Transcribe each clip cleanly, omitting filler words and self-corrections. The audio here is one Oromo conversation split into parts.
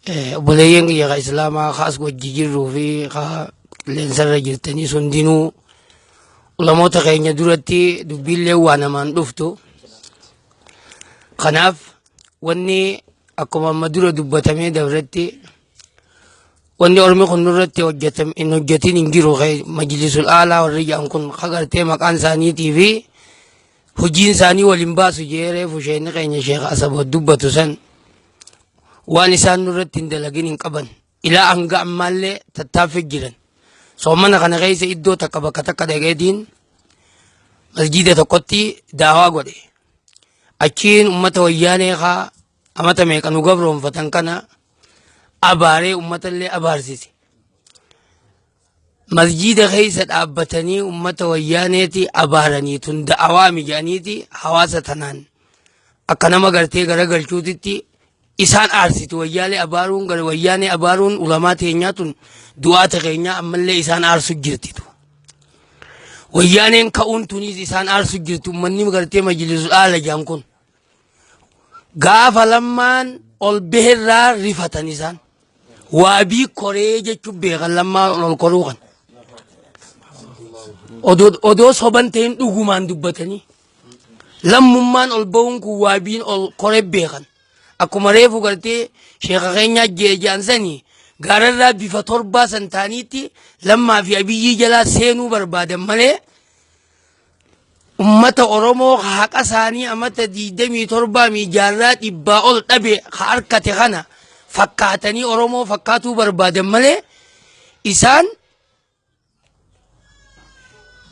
Obboleeyyan kiyya ka Islaamaa ka as wajji jirruu fi ka qilleensarra jirtanii hundinuu ulamoota keenya duratti dubbiillee waa namaan dhuftu. Kanaaf wanni akkuma amma dura dubbatamee dabretti wanni ormi kun nurratti hojjetam hin hojjetin hin jiru majlisul aalaa warri jedhan kun ka gartee maqaan isaaniitii fi hojiin isaanii waliin baasu jee reefu sheekni keenya sheekh Asaboot dubbatu san waan isaan nurratti hin dalagin hin qaban. Ilaa hanga ammaallee tattaaffii jiran. Soomana kana keessa iddoo takka bakka takka dhaqeetiin masjiida tokkotti daawaa godhe. Achiin ummata wayyaanee kaa amata meeqa nu gabroonfatan kana abaaree ummatallee abaarsise. Masjiida keessa dhaabbatanii ummata wayyaaneeti abaaranii tun da'awaami jedhaniiti hawaasa tanaan akka nama gartee garagalchuutitti isaan aarsiti wayyaalee abaaruun gara wayyaanee abaaruun ulamaa teenyaa tun du'aata keenyaa ammallee isaan aarsu jirti tu. Wayyaaneen ka'uun tunis isaan aarsu jirti ummanni gartee majlisul aala jedhan kun. Gaafa lammaan ol baherraa rifatan isaan. Waabii koree jechuun beekan lammaan ol koruu kan. Odoo soban ta'in dhugumaan dubbatanii. Lammummaan ol bahuun kun waabiin ol koree beekan. Akkuma reefu gartee sheeka keenyaa je'an sanii gaararraa bifa torbaa san ta'aniitti lammaa fi abiyyii jalaa seenuu barbaadan malee ummata Oromoo haqa isaanii amata 27 mi jaarraa dhibbaa ol dhabe ka harkate kana fakkaatanii Oromoo fakkaatuu barbaadan malee isaan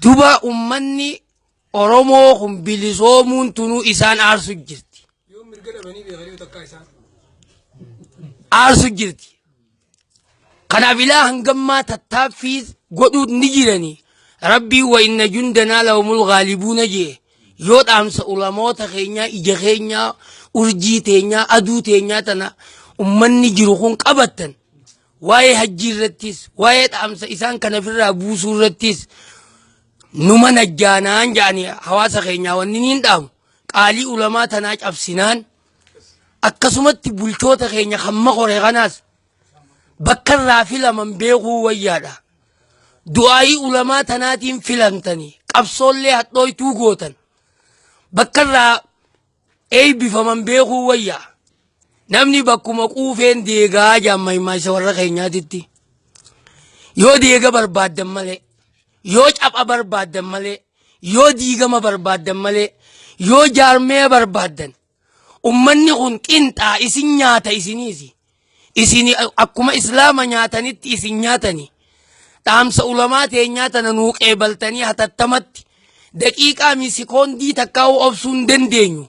duba ummanni Oromoo kun bilisoomuun tunuu isaan aarsu jirti. Yoo mirga dhabanii beekanii takkaa isaan. Aarsu jirti. Kanaaf ilaa hangammaa tattaaffii godhuu ni jirani. Rabbii wa inna jundanaa lahumul ghaalibuuna jee. Yoo dhaamsa ulamoota keenyaa ija keenyaa urjii teenyaa aduu teenyaa tana ummanni jiru kun qabattan waa'ee hajjii irrattis waa'ee dhaamsa isaan kana ofirraa buusuu irrattis numa najjaanaan jedhanii hawaasa keenyaa wanni niin dhaamu qaalii ulamaa tanaa cabsinaan akkasumatti bulchoota keenya kan makore kanaas bakka irraa filaman beekuu wayyaadha. Du'aayii ulamaa tanaatiin filamtanii qabsoollee hadhooytuu gootan bakka irraa eebbifaman beekuu wayyaa. Namni bakkuma quufeen deegaa jaamma isa warra keenyaatitti. Yoo deega barbaaddan malee, yoo capha barbaaddan malee, yoo diigama barbaaddan malee, yoo jaarmee barbaaddan ummanni kun qinxaa isin nyaata isiniisi. Isin akkuma islaama nyaatanitti isin nyaatani. Dhaamsa ulamaa teenyaa tana nuu qeebaltanii hatattamatti daqiiqaa mi sikoondii takkaa'uu obsuu hin dandeenyu.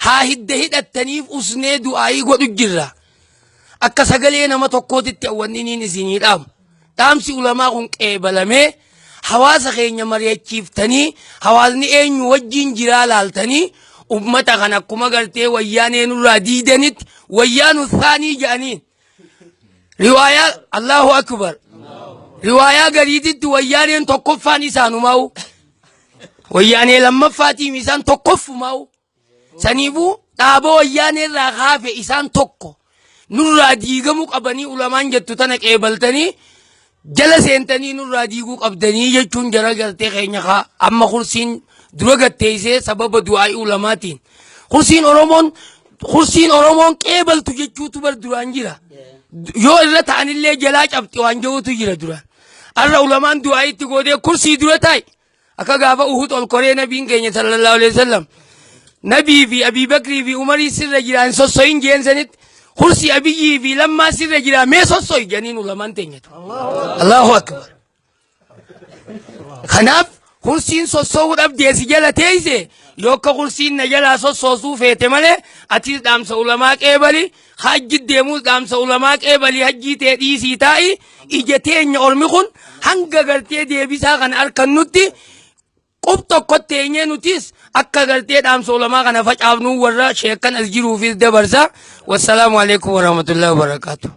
Haa hidda hidhattaniif usnee du'aayii godhu jirra. Akka sagalee nama tokkootitti wanni niin isinii dhaamu. Dhaamsi ulamaa kun qeebalamee hawaasa keenya mari'achiiftanii hawaasni eenyu wajjin jiraa laaltanii ummata kan akkuma gartee wayyaanee nurraa diidanitti wayyaanu saanii jedhaniin. Riwaayaa Allahu Akbar. Riwaayaa gariititti wayyaaneen tokkoffaan isaanumaa'u. Wayyaanee lammaffaatiif isaan tokkoffumaa'u. Saniifuu dhaaba wayyaanee irraa kaafe isaan tokko nurraa diigamuu qabanii ulamaan jettu tana qeebaltanii jala seentanii nurraa diiguu qabdanii jechuun jara gartee keenya kaa amma kursiin dura gatteessee sababa du'aa'ii ulamaatiin. Kursiin Oromoon kursiin Oromoon qeebaltu jechuutu bar duraan jira. Yoo irra ta'anillee jalaa cabxi waan jirutu jira duraan. Har'a ulamaan du'aa'iitti gootee kursii dura taa'i. Akka gaafa Uhud ol koree nabiin keenya sallallahu alaihi wasallam nabii fi Abii Bakrii fi Umarii sirra jira hin sosso'in jeen sanitti kursii Abiyyii fi Lammaa sirra jira mee sosso'i janiin ulamaan teenyatu. Allahu Akbar. Kanaaf kursiin sosso'uu dhabdee si jala teeyse yoo akka kursiin na jalaa sossoosuu feete malee atis dhaamsa ulamaa qeebali hajji deemuus dhaamsa ulamaa qeebali hajjii tee dhiisii taa'i ija teenya ormi kun hanga gartee deebisaa kana arkannutti qub tokko teenyee nutis akka gartee dhaamsa ulamaa kana facaafnuu warra sheekkan as jiruufis dabarsa. Wassalaamu alaikum warahmatullahi wabarakaatuh.